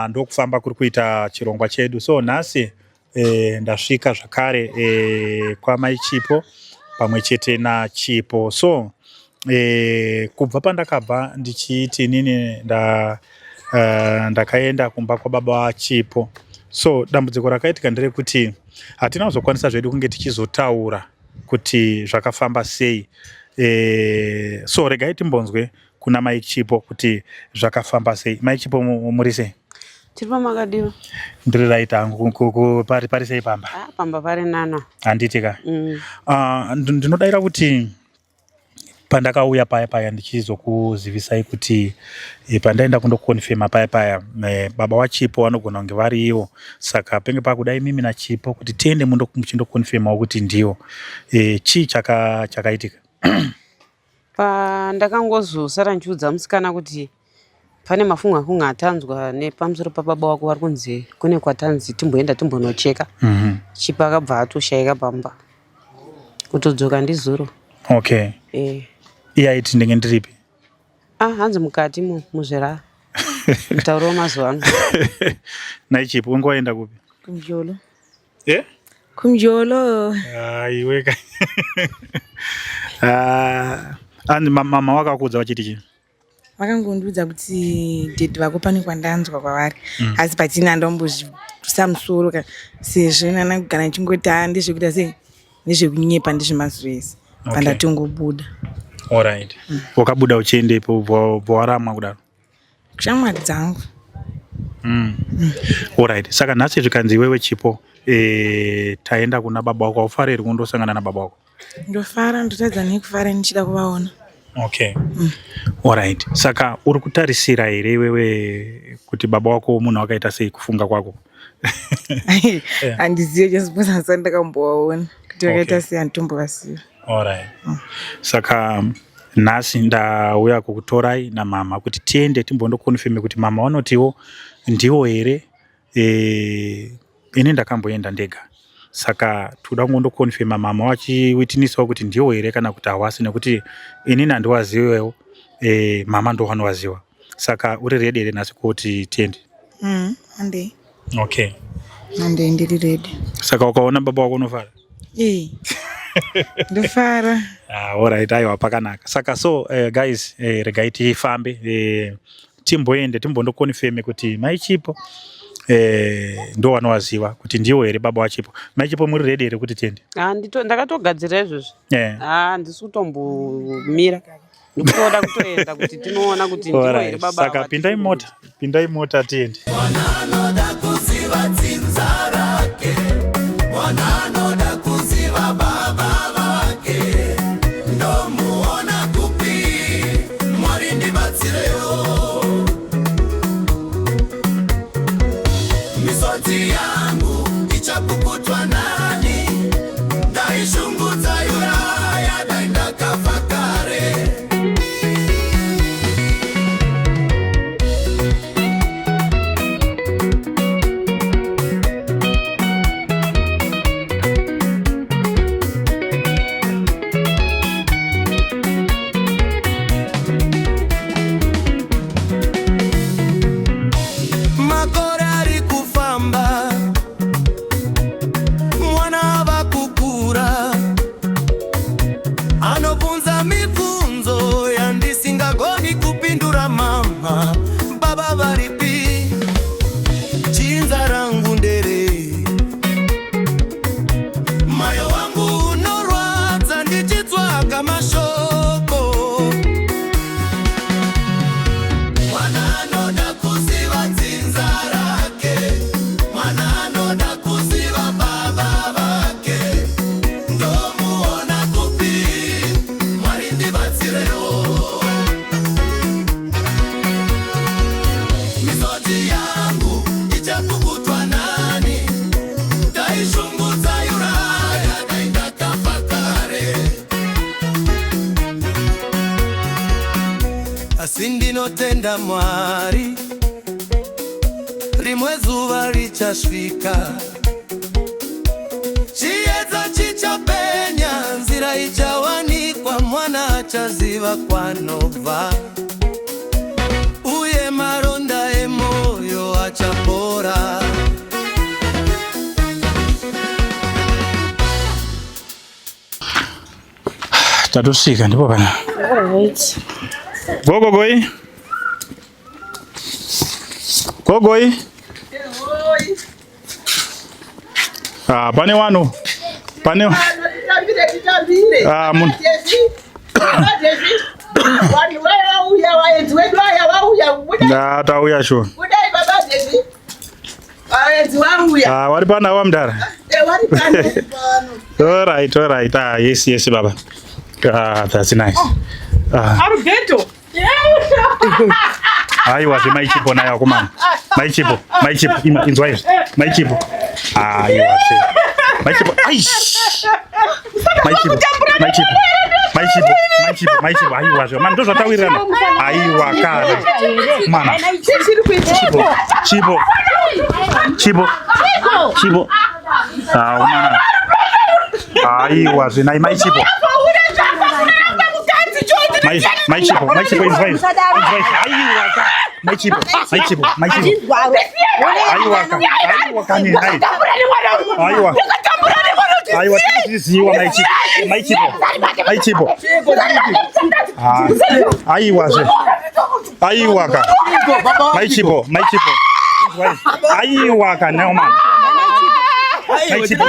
Ndokufamba kuri kuita chirongwa chedu. So nhasi ndasvika zvakare kwamai Chipo pamwe chete naChipo. So kubva pandakabva ndichiti inini ndakaenda kumba kwababa vaChipo. So dambudziko rakaitika nderekuti hatina kuzokwanisa zvedu kunge tichizotaura kuti zvakafamba sei. So regai timbonzwe kuna mai Chipo kuti zvakafamba sei. Mai Chipo, muri sei? Tiri pamakadiwa. Ndiri right hangu. Pari sei pamba? Ah, pamba pari nana. Handiti ka? Ndinodaira kuti pandakauya paya paya ndichizokuzivisai kuti pandaenda kundokonfema paya paya, baba waChipo vanogona kunge vari ivo, saka penge pakuda imimi naChipo kuti tiende muchindokonfemawo kuti ndiwo. Chii chakaitika? Pandakangozosara ndichiudza musikana kuti pane mafunga kunge atanzwa nepamusoro pababa wako vari kunzi kune kwatanzi timboenda timbonocheka. Chipo akabva atoshayika pamba, kutodzoka ndizuro. Okay. Iye aiti ndenge ndiripi? Ah, hanzi mukati muzvira, mutauro wemazuva ano. Nai Chipo, unge waenda kupi? Kumjolo. Eh? Kumjolo. Iwe ka. Ah, ani mama wakakuudza vachiti chii? Vakangondiudza kuti daddy vako pane kwandanzwa kwavari. Asi patina handombozvisa musoro ka, sezvo nana kugara ndichingoti haa, ndezvekuita sei, ndezvekunyepa, ndezvemazuva ese. Pandatongobuda. Alright. Wakabuda uchiendepo ubva waramwa kudaro? Shamwari dzangu. Alright. Saka nhasi zvikanzi iwewe Chipo, taenda kuna baba wako, haufari here kundosangana nababa wako? Ndofara, ndotadza nekufara ndichida kuvaona. Okay. Alright. Saka uri kutarisira here iwewe kuti baba wako munhu wakaita sei, kufunga kwako? Handizive, just because handisati ndakambovaona kuti vakaita sei, handitombovaziva. Alright. Saka nhasi ndauya kukutorai namama kuti tiende timbondokonfeme kuti mama vanotiwo ndiwo here. Ini ndakamboenda ndega, saka toda kungondokonfema mama vachiwitinisawo kuti ndiwo here kana kuti hawasi, nekuti inini handiwazivewo, mama ndo vanowaziva. Saka uri ready here nhasi kuti tiende? Handei. Okay. Handei, ndiri ready. Saka ukaona baba wako unofara? Ee, ndofara. Ah, alright, aiwa, pakanaka. Saka so guys, regai tifambe, timboende timbondokonfeme kuti mai Chipo ndo vanovaziva kuti ndiwo here baba waChipo. Mai Chipo, muri ready here kuti tiende? Ah, ndakatogadzira izvozvi. Ah, handisi kutombomira, ndikutoda kutoenda kuti tinoona kuti ndiwo here Alright. baba Saka ava. pindai mota, pindai mota tiende. Mwana anoda kuziva dzinza rake, mwana anoda kuziva baba vake, ndomuona kupi? Mwari ndibatsirewo, misodzi yangu ichapukutwa nani? Ndaishungudza yuraya, dai ndakafa kare. Makore ari kufamba, mwana ava kukura, anobvunza mibvunzo yandisingagoni kupindura. Mama, baba varipi? Dzinza rangu nderei? Moyo wangu unorwadza ndichitsvaga mashoko. Mwana anoda kuziva dzinza rake, mwana anoda kuziva baba vake, ndomuona kupi? Mwari ndibatsirewo, misodzi yangu ichapukutwa nani? Ndaishungudza yuraya, dai ndakafa kare. Asi ndinotenda Mwari, rimwe zuva richasvika, chiedza chichapenya, nzira ichawanikwa, mwana achaziva kwanobva, uye maronda emoyo Tatosvika ndipo pana. Gogogoi. Gogoi. Ah, pane wano. Pane Ah, mun. Vanhu vauya vaenzi wedu aya vauya. Nda tauya sure. Budai baba Devi. Vaenzi vauya. Ah, wari pana wa mdara. Eh, wari pano. All right, all right. Ah, yes, yes baba. Ah, that's nice. Oh. Ah. Arugeto. Aiwa zve mai Chipo nayo akomana. Mai Chipo, mai Chipo, ima inzwa izvi. Mai Chipo. Aiwa zve. Mai Chipo. Aish. Mai Chipo. Mai Chipo. Mai Chipo, mai Chipo, mai Chipo. Aiwa zve. Mani ndozvatawirirana. Aiwa kana. Mana. Chipo. Chipo. Chipo. Chipo. Ah, mana. Aiwa zve nai mai Chipo. Mai mai Chipo, mai Chipo inzwa izvi. Inzwa izvi. Aiwa ka. Mai Chipo, mai Chipo, mai Chipo. Aiwa ka. Aiwa ka ni hai. Aiwa. Aiwa tinoziwa mai Chipo. Mai Chipo. Mai Chipo. Ah, Aiwa zve. Aiwa ka. Mai Chipo, mai Chipo. Inzwa izvi. Aiwa ka nayo man. Mai Chipo.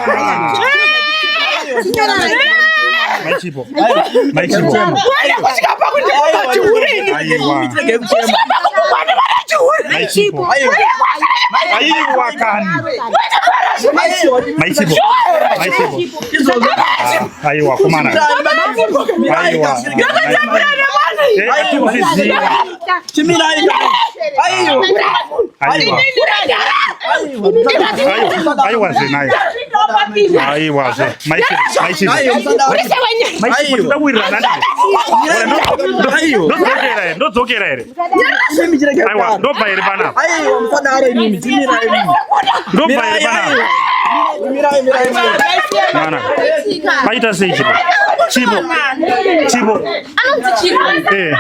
Ah. Mai Chipo. Mai Chipo. Aiwa. Mai Chipo. Aiwa kani. Mai Chipo. Mai Chipo. Ah, Aiwa komana. Aiwa. Eh, hatikuzviziva. Aiwa. Aiwa. Aiwa zve nayo. Aiwa zve. Mai Chipo. Mai Chipo. Mai Chipo tinoda kuwirirana ndizvo. Ndodzokera here? Ndodzokera here? Aiwa, ndobva here panapa? Aiwa, musadaro imimi, chimirai imimi. Ndobva here panapa? Mirai, mirai, mirai. Mwana. Paita sei Chipo? Chipo. Chipo. Eh.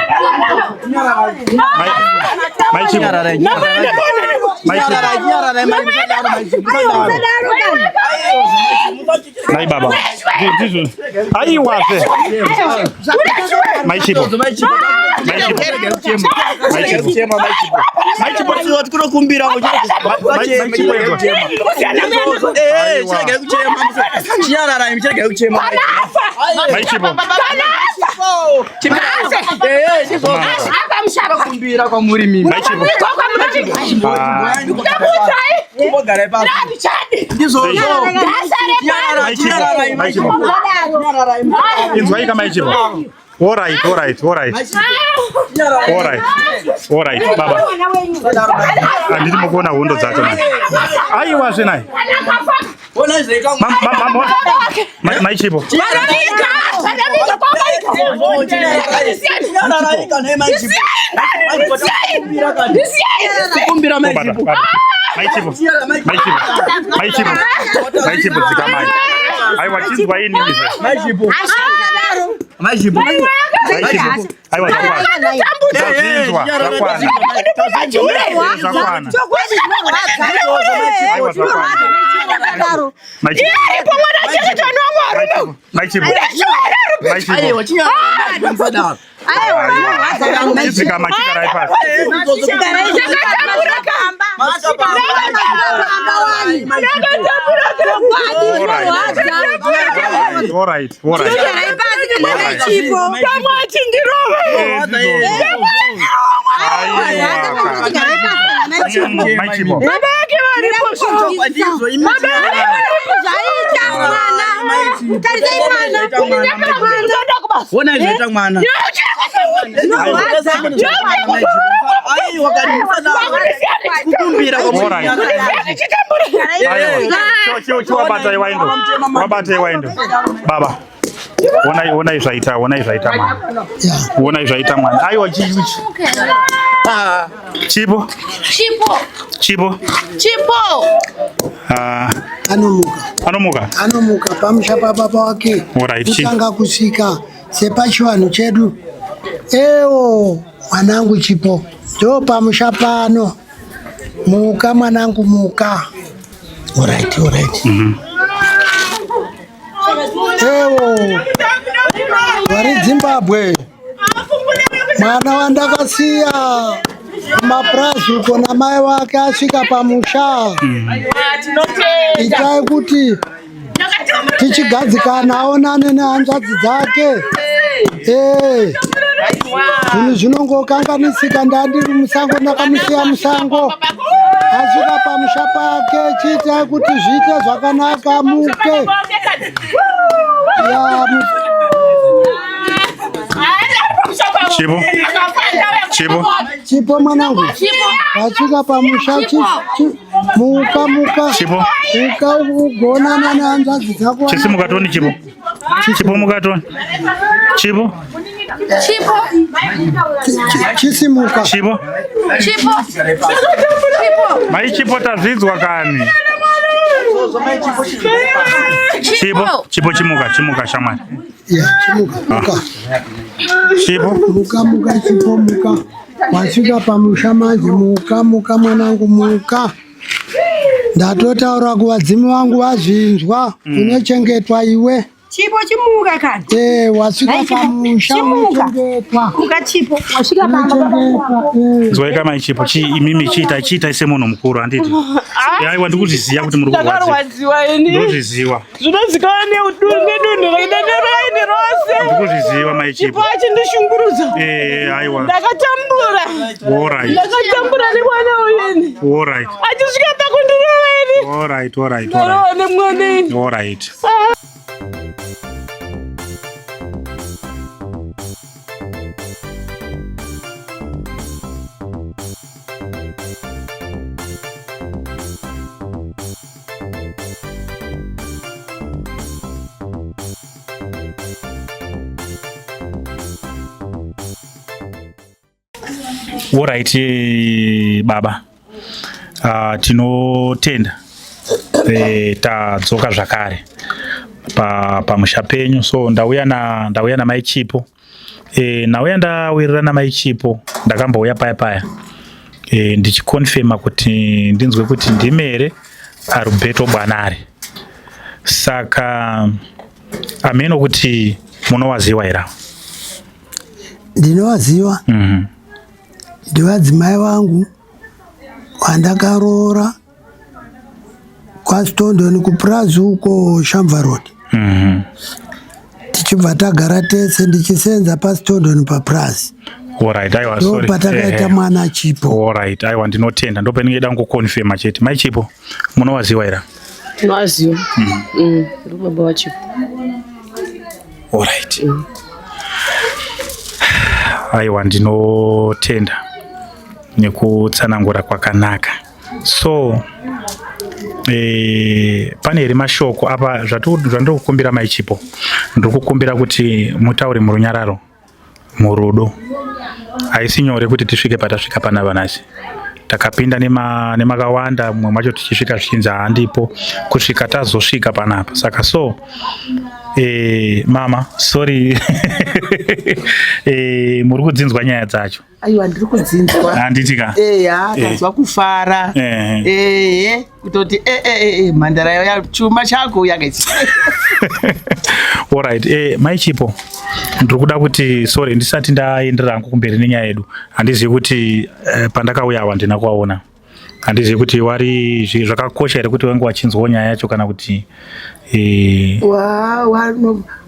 Mai Mai Chipo. Nyararai, nyararai. Mai Chipo. Nyararai, nyararai, mai, musadaro, mai, musadaro. Mai baba. Ndizvo. Aiwa zve. Mai Chipo. Mai Chipo. Mai Chipo. Mai Chipo. Chema, mai Chipo. Mai Chipo. Tinokumbira tinokumbira Mai Chipo inzwa. Eh, chiregai kuchema. Chinyararai, chiregai kuchema. Mai Chipo. Eh, ndizvo. Kumbira kwamuri mimi. Mai Chipo. Ah. Kumbogarai pasi. Ndizvozvo. Mai Chipo. Nyararai, Mai Chipo. nyararai. Inzwai ka Mai Chipo. All right, all right, all right. All right. All right, baba. Handiti mukuona hondo dzacho manje. Aiwa zve naye. Ona zvaita Ma- ma- ma- ma- Mai Chipo. Kumbira mai Bata, Chipo. bata. Mai Chipo. Mai Chipo. Mai Chipo. Mai Chipo dzika mai. Aiwa chinzwa inini zve. Mai Chipo. Mai Chipo. Mai Chipo. Aiwa zvakwana. Zvazvinzwa zvakwana. Zvakwana. Aiwa zvakwana. Mai Chipo. Mai Chipo. Mai Chipo. Aiwa, chinyararai, musadaro. Chidzika machigarai pasi. All right. All right. All right. Eh, ndizvozvo. Aiwa. Mai Chipo. Ona zvaita mwana. Aiwa, kani musadaro. Kukumbira All right. Aiwa. Chiwabatai waindo. Wabatai waindo. Baba. Onai onai zvaita, onai zvaita mwana. Onai zvaita mwana. Aiwa chi chi. Chipo. Chipo. Chipo. Chipo. Ah, Anomuka, anomuka. anomuka pamusha pababa wake. Alright, chi. Kutanga kusvika sepachivanhu chedu. Ewo mwanangu Chipo, ndo pamusha pano. Muka mwanangu, muka. Alright, alright. Ewo. Vari Zimbabwe. Mwana wandakasiya kumapurazi uko namai wake asvika pamusha. Itai kuti tichigadzikana aonane nehanzvadzi dzake. Eh. Zvinhu zvinongokanganisika ndandiri musango ndakamusiya musango. Asvika pamusha pake chiitai kuti zviite zvakanaka muke. Ya, Chipo. Chipo. Chipo mwanangu. Wasvika pamusha muka muka. Chipo. Muka ugonana nehanzvadzi dzako. Chisimuka toni chipo. Chipo muka toni. Chipo. Chipo. Chisimuka. Chipo. Chipo. Chipo. Mai Chipo tazvidzwa kani. Chipo. Chipo chimuka chimuka shamwari. Ya, chimuka muka. Chipo. Muka muka chipo muka. Wasvika pamusha manje muka muka mwanangu muka. Ndatotaura kuvadzimu vangu vazvinzwa unochengetwa iwe. Chipo chimuka kani. Eh, wasvika Hai, Chipo. pamusha Chimuka. unochengetwa. Muka Chipo. Wasvika pamba baba wako. Nzwai kamai Chipo chi imimi chiita chiitai semunhu mukuru handiti. Aiwa ndikuzviziva kuti muri kurwadziwa. Ndakarwadziwa ini. Ndozviziva. Zvinozikanwa nedunhu raini rose. Ndikuzviziva mai Chipo Chipo. achindishungurudza. Eh, aiwa. Ndakatambura. Alright. Ndakatambura nemwana uyu ini. Alright. Achisvika pakundirova ini. Alright, alright, alright. Ndarova nemwana ini. Alright. Alright, baba. Tinotenda tadzoka zvakare pamusha penyu. So ndauya na ndauya namai Chipo. Ndauya ndawirirana namai Chipo, ndakambouya paya paya ndichikonfirma kuti ndinzwe kuti ndimi here Alberto Bwanari. Saka ameno kuti munowaziwa here? Ndinovaziva. Ndivadzimai vangu vandakaroora kwaStondon kupurazi uko Shamva Road. Tichibva tagara tese ndichisenza paStondon papurazi. Alright, aiwa sorry. Ndopatakaita mwana Chipo. Alright, aiwa ndinotenda. Ndopainenge ida kungokonfirma chete. Mai Chipo, munowaziwa here? Tinowaziwa. Ndo baba waChipo. Alright. Aiwa ndinotenda nekutsanangura kwakanaka. So pane here mashoko apa zvandiri kukumbira mai Chipo? Ndiri kukumbira kuti mutaure murunyararo, murudo. Haisi nyore kuti tisvike patasvika panapa nhasi. Takapinda nemakawanda, mumwe macho tichisvika zvichinzi handipo, kusvika tazosvika panapa. Saka so mama sorry muri kudzinzwa nyaya dzacho? Aiwa ndiri kudzinzwa. Handiti ka? Eya, tanzwa kufara. Ehe, kutoti mhandara ya chuma chako yakachi. Alright, mai Chipo, ndiri kuda kuti sorry ndisati ndaenderera hangu kumberi nenyaya yedu. Handizivi kuti pandakauya awa handina kuwaona. Handizivi kuti wari zvakakosha here kuti wange wachinzwawo nyaya yacho kana kuti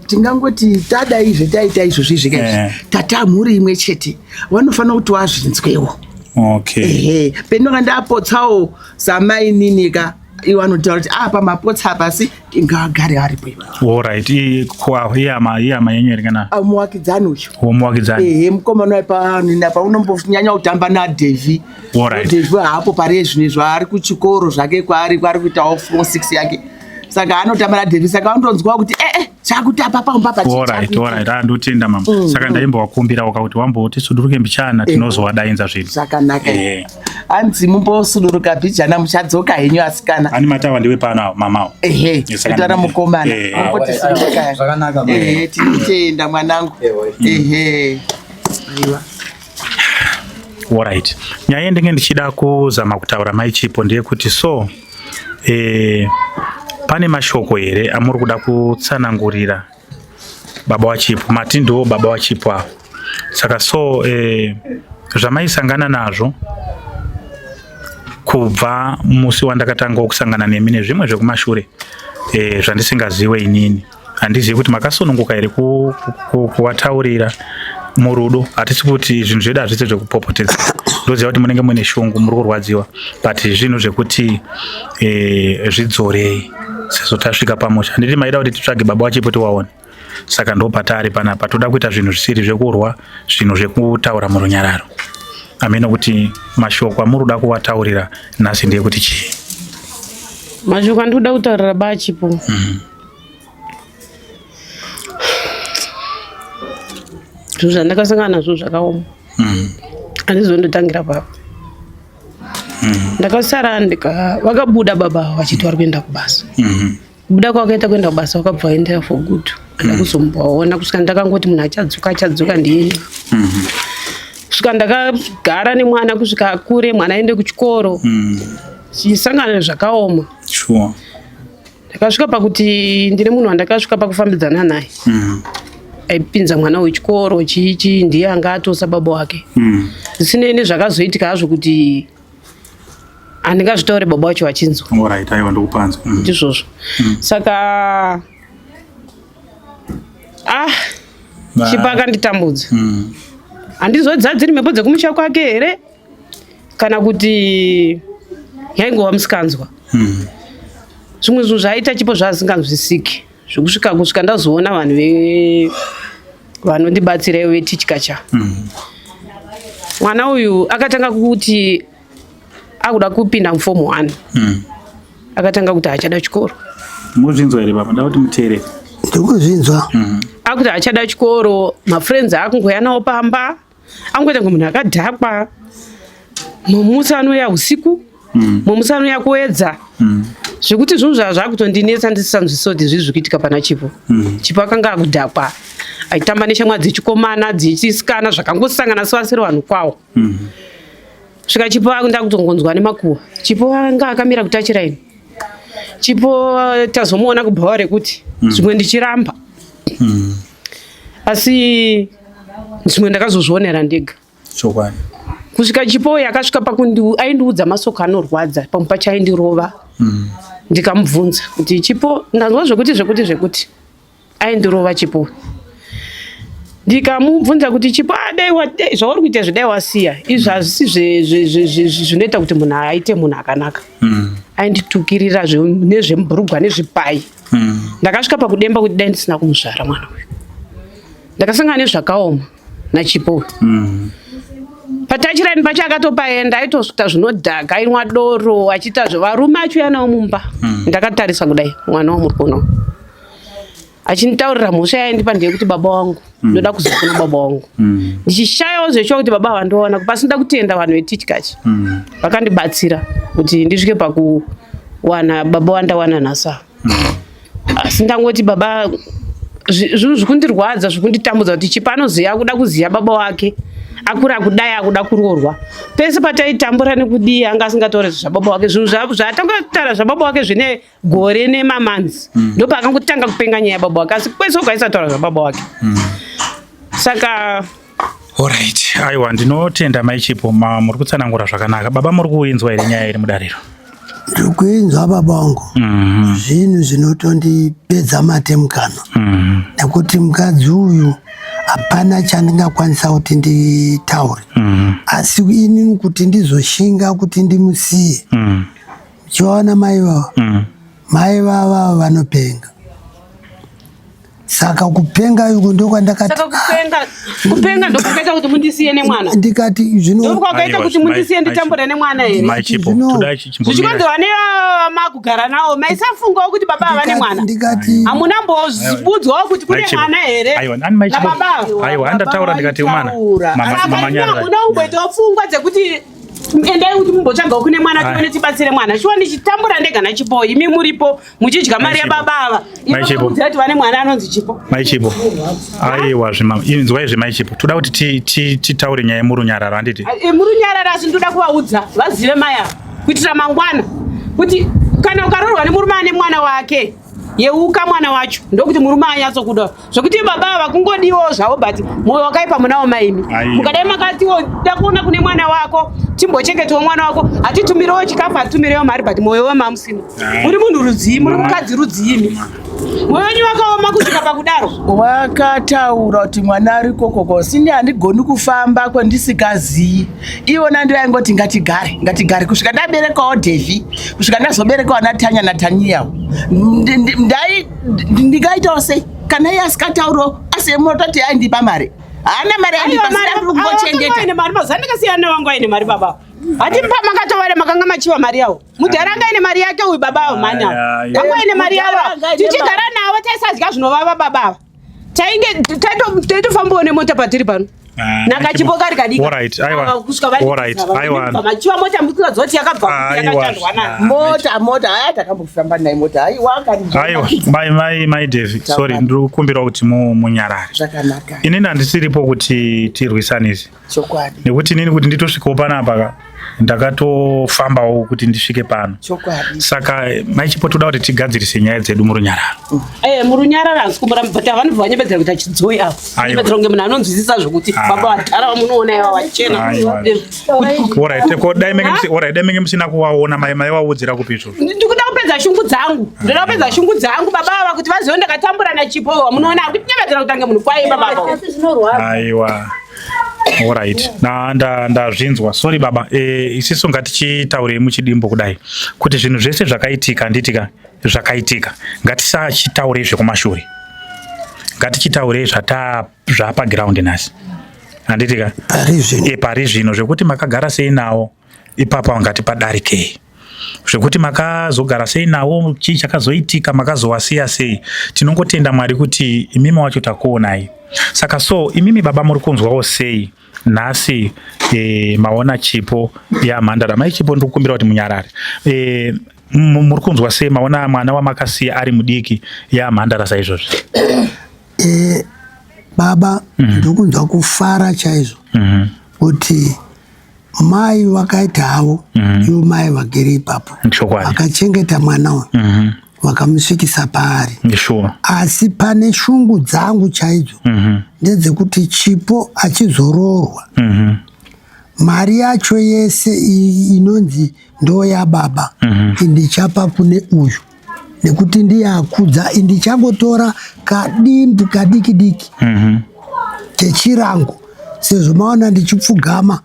Tingangoti tadai zvetaita izvozvi izvi kaizvi. Tata mhuri imwe chete vanofanira kuti wazvinzwewo. Okay. Ehe, pendinonga ndapotsawo samainini ka iwo anotaura kuti apa mapotsa pasi ngagare aripo ipapo. Alright, iyama iyama yenyu here kana? Muwakidzani uyu. Womuwakidzani. Ehe, mukomana wepa napa unombonyanya kutamba naDevi. Alright. Devi haapo pari zvino izvo ari kuchikoro zvake kwaari kwaari kuitawo form 6 yake. Saka anotamba naDevi saka anondonzwa kuti chakutapa pamba pa. Alright, alright. Ndotenda mama. Saka ndaimbowakumbirawo kuti wamboti suduruke mbichana tinozowadainza zvinhu. Zvakanaka. Hanzi mumbosuduruka bhijana muchadzoka henyu asikana. Ani matawa ndiwe pano mamawo. Ehe, kutaura mukomana. Mumboti suduruka. Zvakanaka. Ehe, tinotenda mwanangu. Ehe. Aiwa. Alright. Nyaya yandinge ndichida kuzama kutaura mai Chipo ndeyekuti so pane mashoko here amuri kuda kutsanangurira Baba waChipo, mati ndiwo baba waChipo ava. Saka so zvamaisangana nazvo kubva musi wandakatangawo kusangana nemi nezvimwe zvekumashure zvandisingaziwe inini, handizivi kuti makasununguka here kuvataurira murudo. Hatisi kuti zvinhu zvedu hazvisi zvekupopotedza, ndoziva kuti munenge muine shungu, muri kurwadziwa, but zvinhu zvekuti zvidzorei sezvo tasvika pamusha. Handiti maida kuti titsvage baba waChipo tiwaone? Saka ndo patari panapa, toda kuita zvinhu zvisiri zvekurwa, zvinhu zvekutaura murunyararo. Amene kuti mashoko amuri kuda kuvataurira nhasi ndeyekuti chii? Mashoko andikuda kutaurira baChipo, zvinhu zvandakasangana nazvo zvakaoma, handizondotangira papo. Ndakasara ndika vakabuda baba vachiti vari kuenda kubasa. Kubuda kwakaita kuenda kubasa, vakabva vaendera for good, anda kuzombovaona kusvika ndakangoti munhu achadzoka, achadzoka ndiyeni. Kusvika ndakagara nemwana kusvika akure, mwana aende kuchikoro, chisangana nezvakaoma. Ndakasvika pakuti ndine munhu wandakasvika pakufambidzana naye, aipinza mwana wechikoro chichi, ndiye anga atosa baba wake. Zvisinei nezvakazoitika hazvo kuti handingazvitaure baba wacho vachinzwa. Alright, aiwa, ndikupanzwa. Ndizvozvo. Saka ah, Chipo akanditambudza. Handizodza dziri mhepo dzekumusha kwake here kana kuti yaingova musikanzwa. Zvimwe zvinhu zvaaita Chipo zvaasinganzwisiki, zvekusvika kusvika ndazoona vanhu vanondibatsira veTichkacha. Mwana uyu akatanga kuti akuda kupinda muform 1, akatanga kuti haachada chikoro. Muzvinzwa here baba? Nda kuti muteerere. Ndikuzvinzwa. Akuti haachada chikoro, mafriends akungoya nawo pamba, angoita kunge munhu akadhakwa. Mumusi anouya usiku, mumusi anouya kuedza, zvekuti zvinhu zvaa zvakutondinetsa, ndisisanzwisisa kuti zvii zviri kuitika pana Chipo. Chipo akanga akudhakwa, aitamba neshamwari dzechikomana, dzechisikana, zvakangosangana sevasiri vanhu kwawo. Svika Chipo ndakutongonzwa nemakuhwa, Chipo anga akamira kutachiraini, Chipo tazomuona kubhawa rekuti zvimwe ndichiramba, asi zvimwe ndakazozvionera ndega. Chokwadi. Kusvika Chipo yakasvika pakundi aindiudza masoko anorwadza, pamwe pacho aindirova. Ndikamubvunza kuti, "Chipo, ndanzwa zvekuti zvekuti zvekuti." Aindirova Chipo. Ndikamubvunza kuti, "Chipo, ah, dai zvauri kuita izvi dai wasiya izvi, hazvisi zvinoita kuti munhu aite munhu akanaka." Ainditukirira nezvemubhurugwa nezvipai. Ndakasvika pakudemba kuti dai ndisina kumuzvara mwana uyu. Ndakasangana nezvakaoma naChipo uyu. Patachirani pacho akatopaenda, aitosvika zvinodhaka, ainwa doro, achiita zvevarume, achiuya nawo mumba. Ndakatarisa kudai mwana wamuri kuona achinditaurira mhosva yaindipa ndeyekuti baba wangu, ndoda kuzofuna baba wangu. Ndichishayawo zveshuwa kuti baba vandowana pasina kutenda vanhu veTichkachi vakandibatsira kuti ndisvike pakuwana baba wandawana nhasi ava. Asi ndangoti baba, zvinhu zvikundirwadza, zvikunditambudza kuti Chipo anoziva kuda kuziva baba wake, akura kudai, akuda kuroorwa. Pese pataitambura nekudii, anga asingatauri zvababa wake. Zvinhu zvaatanga kutaura zvababa wake zvine gore nemamanzi, ndopaakangotanga kupenga nyaya yababa wake, asi kwese uko aisataura zvababa wake. Saka Alright, aiwa, ndinotenda mai Chipo, muri kutsanangura zvakanaka. Baba, muri kuinzwa here nyaya iri mudariro? Ndiri kuinzwa baba wangu. Zvinhu zvinotondipedza mate mukanwa, nekuti mukadzi uyu hapana chandingakwanisa kuti nditaure, asi inini kuti ndizoshinga kuti ndimusiye, chiona mai vava, mai vava vanopenga. Saka kupenga uku ndokwandakati Saka kupenga ndokwakaita kuti mundisiye nemwana? Ndikati zvino Ndokwakaita Aiwa, kuti mundisiye nditambure nemwana here? Mai Chipo, toda Zvichikonzi chimbomira. vane makugara nawo, maisafungawo kuti baba ava nemwana? Ndikati Hamuna mbobudzwawo kuti kune Mai Chipo. mwana here? Aiwa, ani mai Chipo? Nababa. Aiwa, andataura ndikati umana. Mama, Saka mama imi Nyarara. hamuna kumboitawo pfungwa dzekuti endai kuti mumbotsvagawo kune mwana, tione tibatsire mwana? Shuwa ndichitambura ndega naChipo, imi muripo muchidya mari Mai Chipo. yababa ava, Mai Chipo. ivokuziva kuti vane mwana anonzi Chipo. Mai Chipo. Aiwa, zvima inzwai zve mai Chipo. Toda kuti titaure nyaya murunyararo, handiti? Murunyararo, asi ndoda kuvaudza vazive mai ava kuitira mangwana kuti kana ukaroorwa nemurume ane mwana wake. Yeuka mwana wacho ndokuti murume anyatsokuda zvekuti baba ava kungodiwawo zvavo but mwoyo wakaipa munawo maimi. Mukadai makatiwo da kuona kune mwana wako timbochengetawo mwana wako hatitumirewo chikafu hatitumirewo mari but mwoyo wemamusina. Muri munhu rudzii muri mukadzi rudzii imi? Mwoyo wenyu wakaoma kusvika pakudaro. Wakataura kuti mwana ari kokoko sini handigoni kufamba kwandisikaziyi. Iwona ndiyo aingoti ngatigare ngatigare kusvika ndaberekawo Devi kusvika ndazoberekawo naTanya naTaniyawo. Ndai ndingaitawo sei kana iye asikataurawo asi mototi aindipa mari. Haana mari andipa sina ndiri kungochengeta. Aine mari mazuva ndakasiyana newangu aine mari baba. Hati mpa makatovare makanga machiwa mari yawo. Mudhara anga aine mari yake uyu baba avo mhani avo. Anga aine mari yavo. Tichigara navo taisadya zvinovava baba ava. Tainge taitofambawo nemota patiri pano. Ah, Nakachipo kari kadiki. Alright, aiwa. Kusvika vari. Alright, aiwa. Machiwa mota mukuza zoti yakabva Aiwa. yakachandwa nayo. Mota mota haya takambofamba naye mota haiwa akandi. Aiwa, mai mai mai Devi, sorry, ndiri kukumbira kuti munyarare. Zvakanaka. Inini handisiripo kuti tirwisanise. Chokwadi. Nekuti inini kuti nditosvikawo panapa ka ndakatofambawo kuti ndisvike pano. Chokwadi. Saka mai Chipo toda kuti tigadzirise nyaya dzedu murunyararo. Eh, murunyararo hanzi kumboramba but vanobva vanyepedzera kuita chidzoi avo. Aiwa. Nyepedzera kunge munhu anonzwisisa zvokuti Ah. baba vadhara vamunoona iva vachena. Aiwa. Alright, ko dai menge musi alright, dai menge musina kuvaona mai mai vaudzira kupi izvozvo. Ndikuda kupedza shungu dzangu. Ndoda kupedza shungu dzangu baba ava kuti vazive ndakatambura naChipo wamunoona ari kutinyepedzera kuti ange munhu kwaye baba ava. Aiwa. Alright. Na nda ndazvinzwa. Sorry baba. Eh isisu ngatichitaurei muchidimbo kudai kuti zvinhu zvese zvakaitika handitika zvakaitika. Ngatisachitaurei zvekumashure. Ngatichitaurei zvata zvapa ground nhasi. Handitika? Pari zvino. Eh pari zvino zvekuti makagara sei nawo ipapo ngatipadarikei. Zvekuti makazogara sei nawo chii chakazoitika makazowasiya sei tinongotenda Mwari kuti imimi wacho takuonai. Saka so imimi baba muri kunzwawo sei nhasi e, maona Chipo yamhandara mai Chipo ndiri kukumbira kuti munyarare e, muri kunzwa sei maona mwana wamakasiya ari mudiki yamhandara saizvozvi? E, baba ndiri kunzwa kufara chaizvo kuti mai vakaita havo ivo mai vagere ipapo Chokwadi. vakachengeta mwana uyu vakamusvikisa paari. Sure. Asi pane shungu dzangu chaidzo ndedzekuti Chipo achizoroorwa mari yacho yese inonzi ndo yababa indichapa kune uyu nekuti ndiye akudza indichangotora kadimbu kadiki diki kechirango sezvo maona ndichipfugama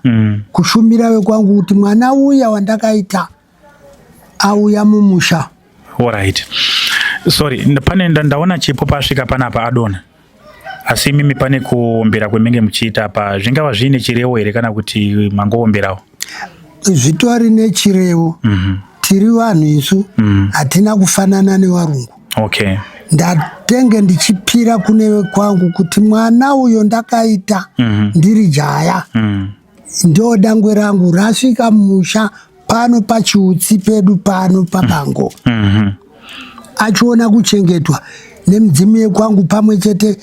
kushumira wekwangu kuti mwana uya wandakaita auya mumusha. Alright. Sorry, pane ndaona Chipo pasvika panapa adona. Asi imimi pane kuombera kwemenge muchiita apa zvingava zviine chirevo here kana kuti mangoomberawo? Zvitori nechirevo. Tiri vanhu isu hatina kufanana nevarungu. Okay. Ndatenge ndichipira kune wekwangu kuti mwana uyo ndakaita ndiri jaya. Ndo dangwe rangu rasvika mumusha pano pachiutsi pedu pano pabango. Achiona kuchengetwa nemidzimu yekwangu pamwe chete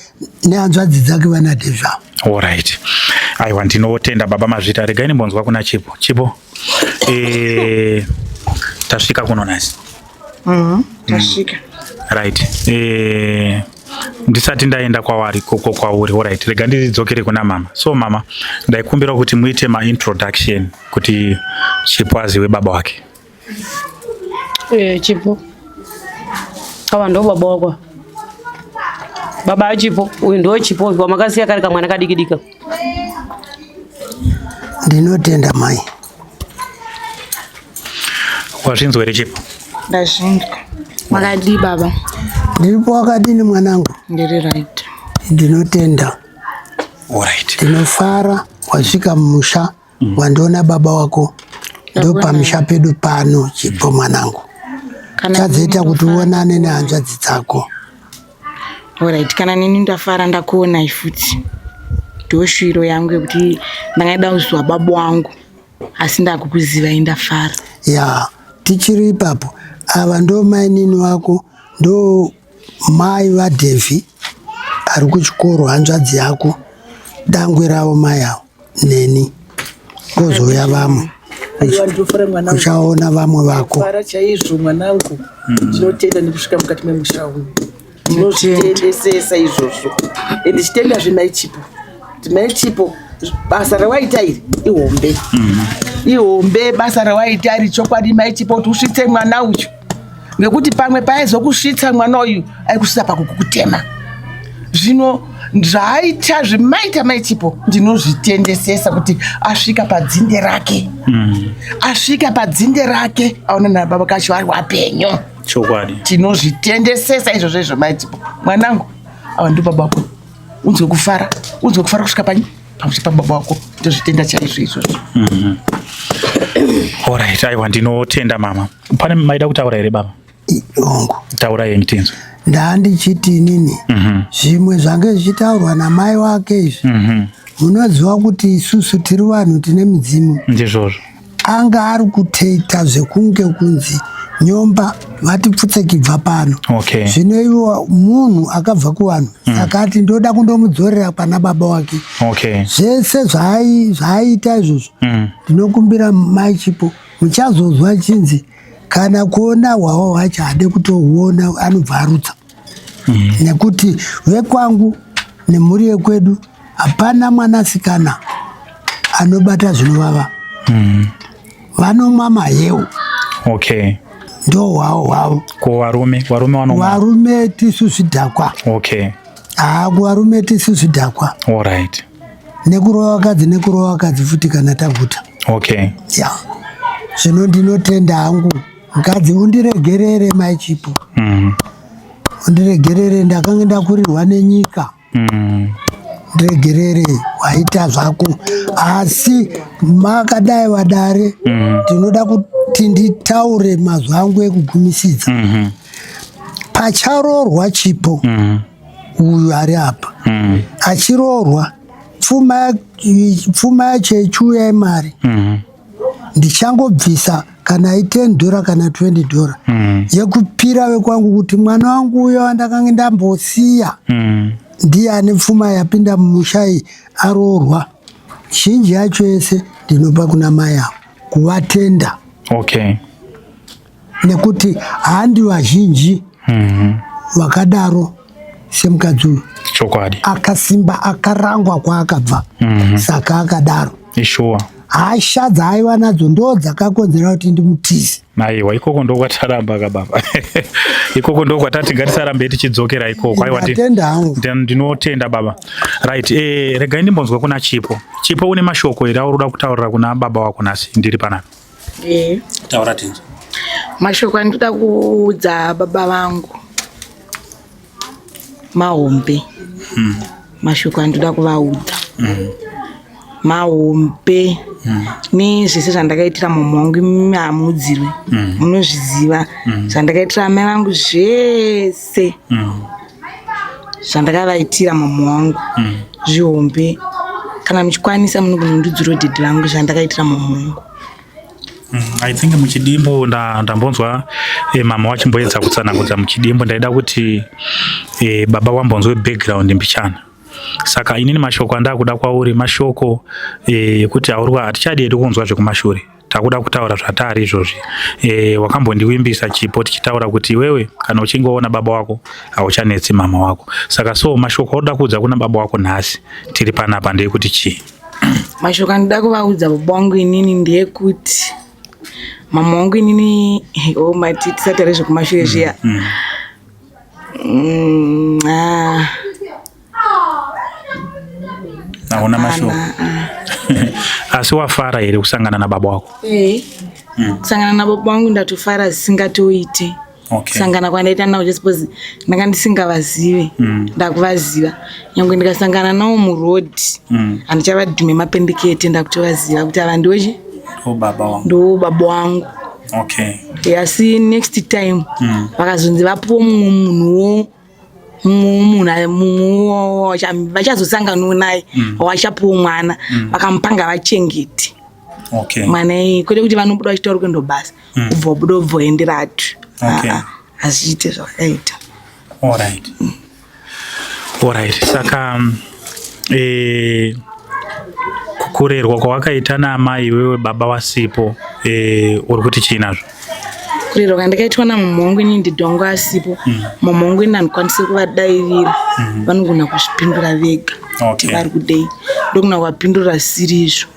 nehanzvadzi dzake vana Dezvavo. Alright. Aiwa ndinotenda baba mazvita. Regai ndimbonzwa kuna Chipo. Chipo. Eh tasvika kuno nhasi. Tasvika. Right. Eh ndisati ndaenda kwavari koko kwauri. Alright. Rega ndidzokere kuna mama. So mama, ndaikumbira kuti muite ma introduction kuti Chipo aziwe baba wake. Eh, Chipo. Ava ndo baba wako. Baba aChipo, uyu ndo Chipo wamakasiya kari kamwana kadiki dika. Ndinotenda mai. Wazvinzwa here Chipo? Ndazvinzwa. Makadii baba? Ndiripo wakadini mwanangu? Ndiri right. Ndinotenda. Alright. Ndinofara wasvika mumusha wandiona baba wako ndo pamusha pedu pano Chipo mwanangu. Kana Chazoita nini kuti ndofara uonane nehanzvadzi dzako. Alright, kana nini ndafara ndakuonai futi. Ndoshwiro yangu yekuti ndanga kuziva baba wangu asi ndakukuzivai ndafara. Ya, tichiri ipapo. Ava ndo mainini wako, ndo mai vaDhevhi ari kuchikoro, hanzvadzi yako, dangwe ravo mai avo neni, kozouya vamwe. Aiwa, ndinofara mwanangu. Uchaona vamwe vako. Fara chaizvo mwanangu. Ndinotenda nekusvika mukati memusha uyu. Ndinozvitendesesa izvozvo. Ende chitendazve mai Chipo. Kuti mai Chipo basa rawaita iri ihombe. Ihombe basa rawaita iri chokwadi mai Chipo kuti usvitse mwana uyu. Ngekuti pamwe paaizokusvitsa mwana uyu aikusvitsa pakukutema. Zvino zvaaita zvimaita mai Chipo ndinozvitendesesa kuti asvika padzinde rake. Asvika padzinde rake aona nababa kacho ari wapenyu. Chokwadi. Tinozvitendesesa izvozvo izvo mai Chipo. Mwanangu awa ndo baba wako. Unzwe kufara, unzwe kufara kusvika panyi pamusha pababa wako. Ndozvitenda chaizvo izvozvo. Alright, aiwa ndinotenda mama. Pane maida kutaura here baba? Hongu. Taura yenyu tinzwe. Ndandichiti inini zvimwe zvange zvichitaurwa namai wake izvi munoziva kuti isusu tiri vanhu tine midzimu. Ndizvozvo. Anga ari kutoita zvekunge kunzi nyomba vatipfutse bva pano. Okay. Zvino iwo munhu akabva kuvanhu saka ati ndoda kundomudzorera pana baba wake. Okay. Zvese zvaaita izvozvo ndinokumbira mai Chipo muchazozwa chinzi kana kuona hwawa hwacho haade kutohuona anobva arutsa. Nekuti vekwangu nemhuri yekwedu hapana mwanasikana anobata zvinovava. Vanomwa maheu. Okay. Ndo hwao hwavo. Ko varume, varume vanomwa? Varume tisu zvidhakwa. Okay. Haa kuvarume tisu zvidhakwa. Alright. Nekurova vakadzi, nekurova vakadzi futi kana taguta. Okay. Ya. Zvino ndinotenda hangu. Mukadzi undiregerere mai Chipo. Undiregerere ndakange ndakurirwa nenyika. Ndiregerere waita zvako asi makadai vadare ndinoda kuti nditaure mazwi angu ekugumisidza. Pacharoorwa Chipo uyu ari apa achiroorwa pfuma yacho ichiuya imari ndichangobvisa kana i10 dollar kana 20 dollar yekupira vekwangu kuti mwana wangu uyo wandakange ndambosiya ndiye ane pfuma yapinda mumusha iyi aroorwa. Zhinji yacho yese ndinopa kuna mai avo kuvatenda. Okay. Nekuti handi vazhinji vakadaro semukadzi uyu. Chokwadi. Akasimba akarangwa kwaakabva. Saka akadaro. Ishuwa. Hasha dzaaiva nadzo ndo dzakakonzera kuti ndimutize. Aiwa, ikoko ndokwataramba ka baba. Ikoko ndokwatati ngatisarambe tichidzokera ikoko. Aiwa, Ndatenda hangu. Ndinotenda baba. Right, regai ndimbonzwa kuna Chipo. Chipo, une mashoko here auri kuda kutaurira kuna baba wako nhasi ndiri panapa? Taura tinzwe. Mashoko andinoda kuudza baba vangu mahombe. Mashoko andinoda kuvaudza mahombe nezvese zvandakaitira mumhu wangu imi hamuudzirwe. Munozviziva zvandakaitira amai vangu zvese zvandakavaitira mumhu wangu zvihombe. Kana muchikwanisa munondiudzirawo dhedhi vangu zvandakaitira mumhu wangu. I think muchidimbu ndambonzwa mama wachimboedza kutsanangudza muchidimbu. Ndaida kuti baba wambonzwe background mbichana. Saka inini mashoko andakuda kwauri mashoko ekuti auri hatichadi hedu kunzwa zvekumashure. Takuda kutaura zvatari izvozvi. Wakambondiwimbisa Chipo tichitaura kuti iwewe kana uchinge waona baba wako hauchanetsi mama wako. Saka so mashoko aunoda kuudza kuna baba wako nhasi tiri panapa ndeyekuti chii? Mashoko andinoda kuvaudza baba wangu inini ndeyekuti mama wangu inini oh mati tisataure zvekumashure zviya. Hauna mashoko. Asi wafara here kusangana nababa wako? Kusangana nababa wangu ndatofara zvisingatoiti. Okay. Kusangana kwandaita navo just because ndanga ndisingavazive ndakuvaziva. Nyangwe ndikasangana navo muroad handichavadhume mapendekete, ndakutovaziva kuti ava ndochi Ndo baba wangu. Ndo baba wangu. Okay. Asi next time vakazonzi vapuwe mumwe munhuwo, mumwe munhu vachazosanganawo naye wachapuwa mwana vakamupanga vachengete. Okay. Mwana iye kwete kuti vanobuda vachitaura kuenda kubasa ubva wabuda ubva waendera atu. Okay. Hazviite zvakaita. Alright. Alright. Saka Kurerwa kwawakaita naamai iwewe baba wasipo e, uri kuti chii nazvo? Kurerwa kwandakaitwa namama wangu inini ndidhi wangu asipo. Mama wangu ini handikwanisi kuvadairira. Vanogona kuzvipindura vega kuti vari kudei. Ndogona kuvapindura zvisiri izvo.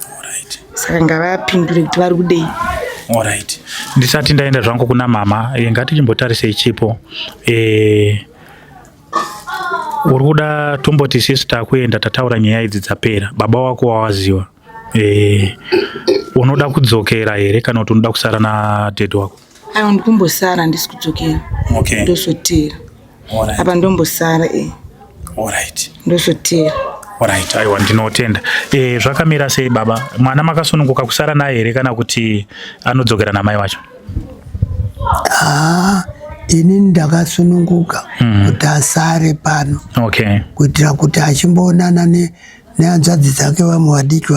Saka ngavapindure kuti vari kudei. Alright. Ndisati ndaenda zvangu kuna mama, e, ngatichimbotarisei Chipo. E, uri kuda tomboti isusu takuenda tataura nyaya idzi dzapera, baba wako wawaziwa. E, unoda kudzokera here kana kuti unoda kusara nadhedhi wako? Aiwa, ndikumbosara, handisi kudzokera. Okay. Ndosotera. Alright. Apa ndombosara e. Alright. Ndosotera. Alright, aiwa ndinotenda. E, zvakamira sei baba? Mwana makasununguka kusara naye here kana kuti anodzokera namai wacho? Haa, inini ndakasununguka kuti asare pano. Okay. Kuitira kuti achimboonana nehanzvadzi dzake vamwe vadiki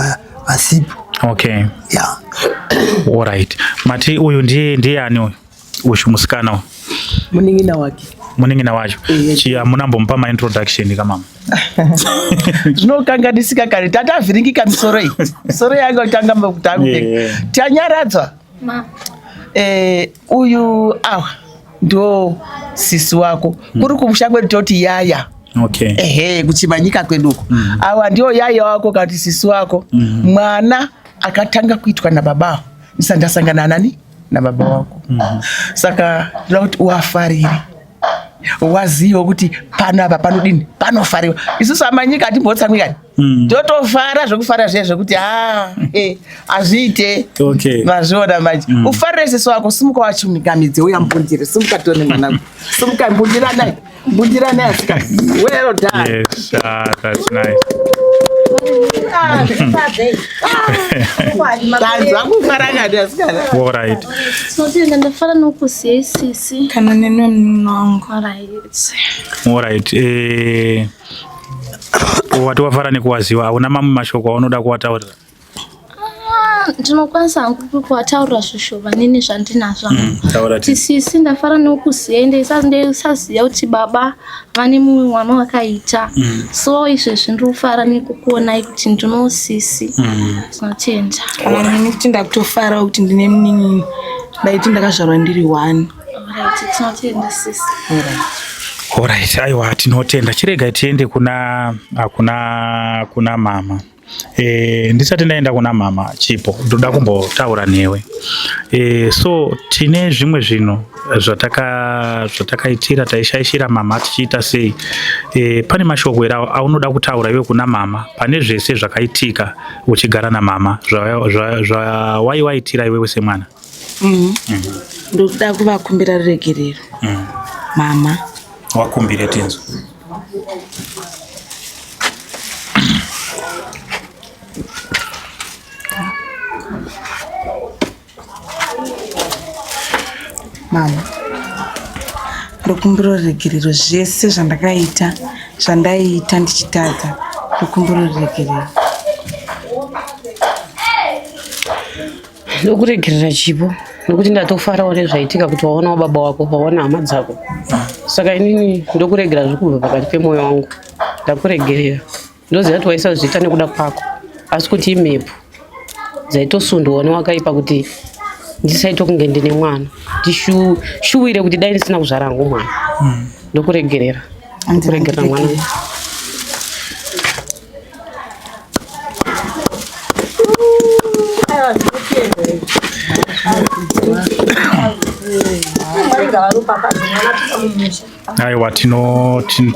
vasipo. Okay. Yeah. Alright. Mati uyu ndiye ndiye ani uyu? Uyu musikana uyu. Munin'ina wake. Munin'ina wacho. Chi hamuna mbomupa ma introduction kamama. Zvinokanganisika kare tatavhiringika misoro iyi. Misoro yanga kutanga kutanga. Yeah. Tanyaradzwa. Ma. Uyu awa ndo sisi wako. Kuri kumusha kwedu toti yaya. Okay. Ehe, kuchimanyika kwedu uko. Awa ndio yaya wako kana kuti sisi wako. Mwana akatanga kuitwa nababa ndisati ndasangana nani nababa wako. Saka ndoda kuti uwafarire, waziva kuti panapa panodini, panofariwa. Isusu amanyika atimbotsamwikani, totofara zvekufara zviya zvekuti hazviite. Okay. Mazviona manje. Ufarire sisi wako, simuka wachumikamidze, uya mbundire, simuka tione mwanangu, simuka, mbundiranai, mbundiranai asikana. Well done. Yes, that's nice. Tanzwa kufara kani asikana. Alright. Tinotenda, ndafara nokuziya sisi. Kana nenwe munin'ina wangu. Alright. Alright. Wati wafara nekuwaziwa, hauna mamwe mashoko aunoda kuwataurira? Ndinokwanisa hangu kuwataurira zvishoma nini zvandinazvo. Taura. Kuti sisi, ndafara nokuziya, ndaisaziva kuti baba vane mumwe mwana wakaita. So izvezvi ndiri kufara nekukuonai kuti ndino sisi. Tinotenda. Kana neni kuti ndakutofarawo kuti ndine munin'ina. Ndaiti ndakazvarwa ndiri one. Alright, tinotenda sisi. Alright, aiwa tinotenda. Chiregai tiende kuna kuna kuna mama. Ndisati ndaenda kuna mama Chipo, ndoda kumbotaura newe. So tine zvimwe zvinhu zvatakaitira taishaishira mama tichiita sei. Pane mashoko here aunoda kutaura iwe kuna mama pane zvese zvakaitika uchigara namama zvawaiwaitira iwewe semwana? Ndoda kuvakumbira ruregerero mama. Wakumbire tinzo. Mama, ndokumbira ruregerero zvese zvandakaita, zvandaiita ndichitadza, ndokumbira ruregerero. Ndokuregerera Chipo, nekuti ndatofarawo nezvaitika kuti waonawo baba wako, waona hama dzako. Saka inini ndokuregera zviri kubva pakati pemwoyo wangu, ndakuregerera. Ndoziva kuti waisazviita nekuda kwako, asi kuti imhepo dzaitosundwa newakaipa kuti ndisaita kunge ndine mwana, ndishuwire kuti dai ndisina kuzvara hangu mwana. Ndokuregerera, ndokuregerera mwana. Aiwa,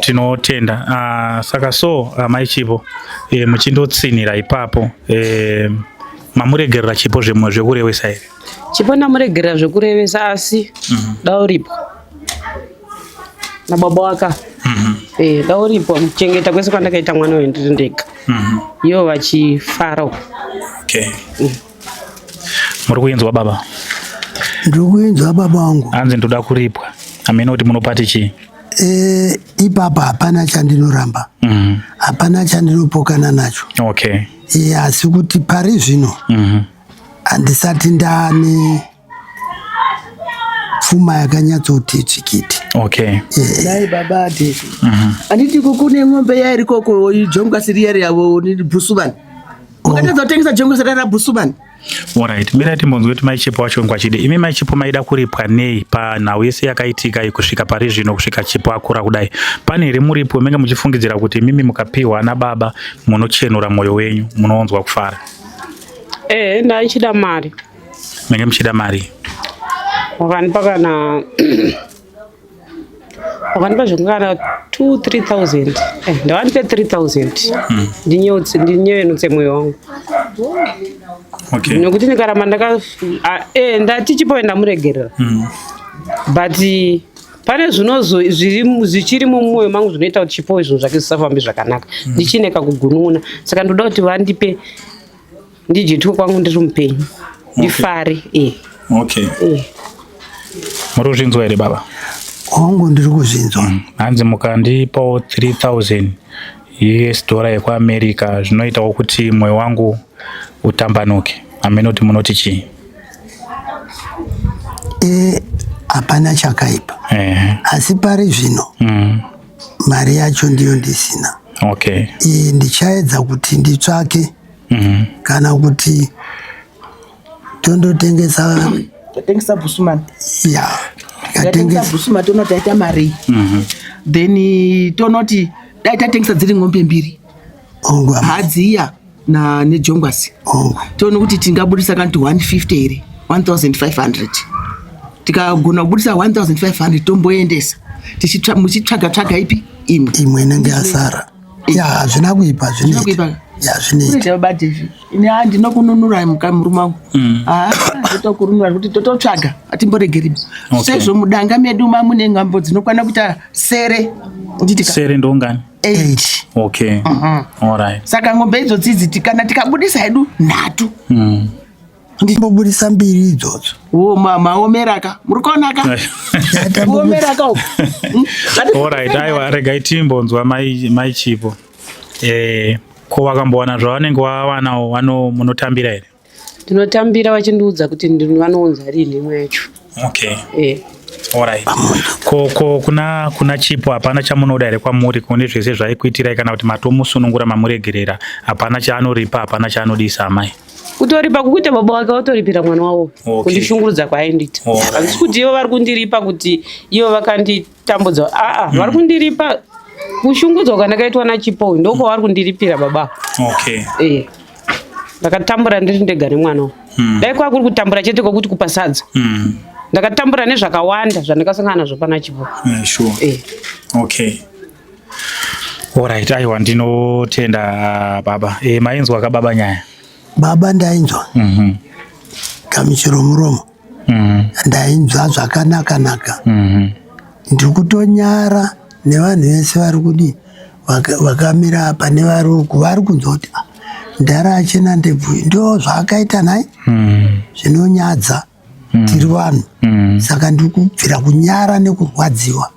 tinotenda. Saka so mai Chipo, muchindotsinira ipapo, mamuregerera Chipo zvimwe zvekurevesa here? Chipo ndamuregerera zvekurevesa, asi dauripwa nababa waka. Dauripwa kuchengeta kwese kwandakaita mwana uyu ndiri ndega, ivo vachifara. Okay. Muri kuinzwa baba? Ndiri kuinzwa baba wangu. Hanzi ndoda kuripwa, hamene kuti munopati chii. Ipapa hapana chandinoramba, hapana chandinopokana nacho. Okay. Asi kuti pari zvino handisati ndane pfuma yakanyatsoti tsvikiti. Okay. Dai baba adhezi, handiti kukune ng'ombe yairikoko ijongwa siriyari yavo bhusuvani? Ukatadza kutengesa jongwe sada rabhusumani. Alright, mirai timbonzwe kuti mai Chipo wacho ngwachide. Imi mai Chipo maida kuripwa nei panhau yese yakaitika iyi kusvika pari zvino kusvika Chipo akura kudai? Pane here muripo menge muchifungidzira kuti imimi mukapiwa nababa munochenura mwoyo wenyu munoonzwa kufara? Eh, ndaichida mari. Menge muchida mari. Wakandipa kana wakandipa zvekungana 2 3000 eh, ndawandipe 3000 hmm. ndinyevenutse mwoyo wangu okay. Nekuti ndikaramba ndaka eh, ndati chipo ndamuregerera But pane zvinozo zvichiri mumwoyo mangu zvinoita kuti chipo zvinhu zvake zvisafambi zvakanaka. Ndichine kakugunun'una saka ndoda kuti vandipe ndijitwe kwangu ndiri mupenyu ndifare eh. Okay. Muri kuzvinzwa here baba? Hongu ndiri kuzvinzwa. Hanzi mukandipawo 3000 US dollar yekuAmerica zvinoitawo kuti mwoyo wangu utambanuke. Hameno kuti munoti chii? E, hapana chakaipa. Asi pari zvino mari yacho ndiyo ndisina. Okay. E, ndichaedza kuti nditsvake kana kuti tondotengesa Totengesa bhusumani. Ya. Tatengesa bhusuma tonoti taita mari. Then tonoti dai tatengesa dziri ng'ombe mbiri. Hongu. Hadziya na nejongwasi. Hongu. Toona kuti tingabudisa kana kuti 150 here 1500. Tikagona kubudisa 1500 tomboendesa. Muchitsvaga tsvaga ipi imwe. Imwe inenge yasara. Ya, hazvina kuipa zvinoita. Ya, zvinoita. Baba Devi. Ini ndinokununura murume wangu. Ah, ndotokununura kuti tototsvaga atimboregeri. Okay. Sezvo mudanga medu mamune ngambo dzinokwana kuita sere. Nditi Sere ndongani? 8. Okay. All right. Saka ng'ombe idzodzi idzi kana tikabudisa hedu nhatu. Ndimbobudisa mbiri idzodzo. Wo maomeraka. Muri kuonaka? Kuomeraka uku. All right, aiwa regai timbonzwa mai Chipo. Ko wakambowana zvavanenge wawanawo wano munotambira here? Ndinotambira vachindiudza kuti vanounza rini imwe yacho. Okay. Alright. Ko kuna Chipo hapana chamunoda here kwamuri kune zvese zvaikuitirai kana kuti matomusunungura mamuregerera hapana chaanoripa hapana chaanodisa amai? Kutoripa kukuita baba wake watoripira mwana wavo. Okay. Kundishungurudza kwaaindiita. Alright. Handisi kuti ivo vari kundiripa kuti ivo vakanditambudza. Aa, vari kundiripa kushungudzwa kwandakaitwa naChipo uyu ndokwavari kundiripira baba. Okay. Ndakatambura ndiri ndega nemwana uyu. Dai kwakuri kutambura chete kwekuti kupa sadza. Ndakatambura nezvakawanda zvandakasangana nazvo pana Chipo. Sure. Okay. Alright, aiwa ndinotenda baba. Mainzwa ka baba nyaya? Baba ndainzwa. Kamuchero muromo. Ndainzwa zvakanaka naka. Ndiri kutonyara nevanhu vese vari kudii vakamira apa nevari uku vari kunzwa kuti ndara achena ndebvu ndo zvaakaita nhai. Zvinonyadza tiri vanhu. Saka ndiri kubvira kunyara nekurwadziwa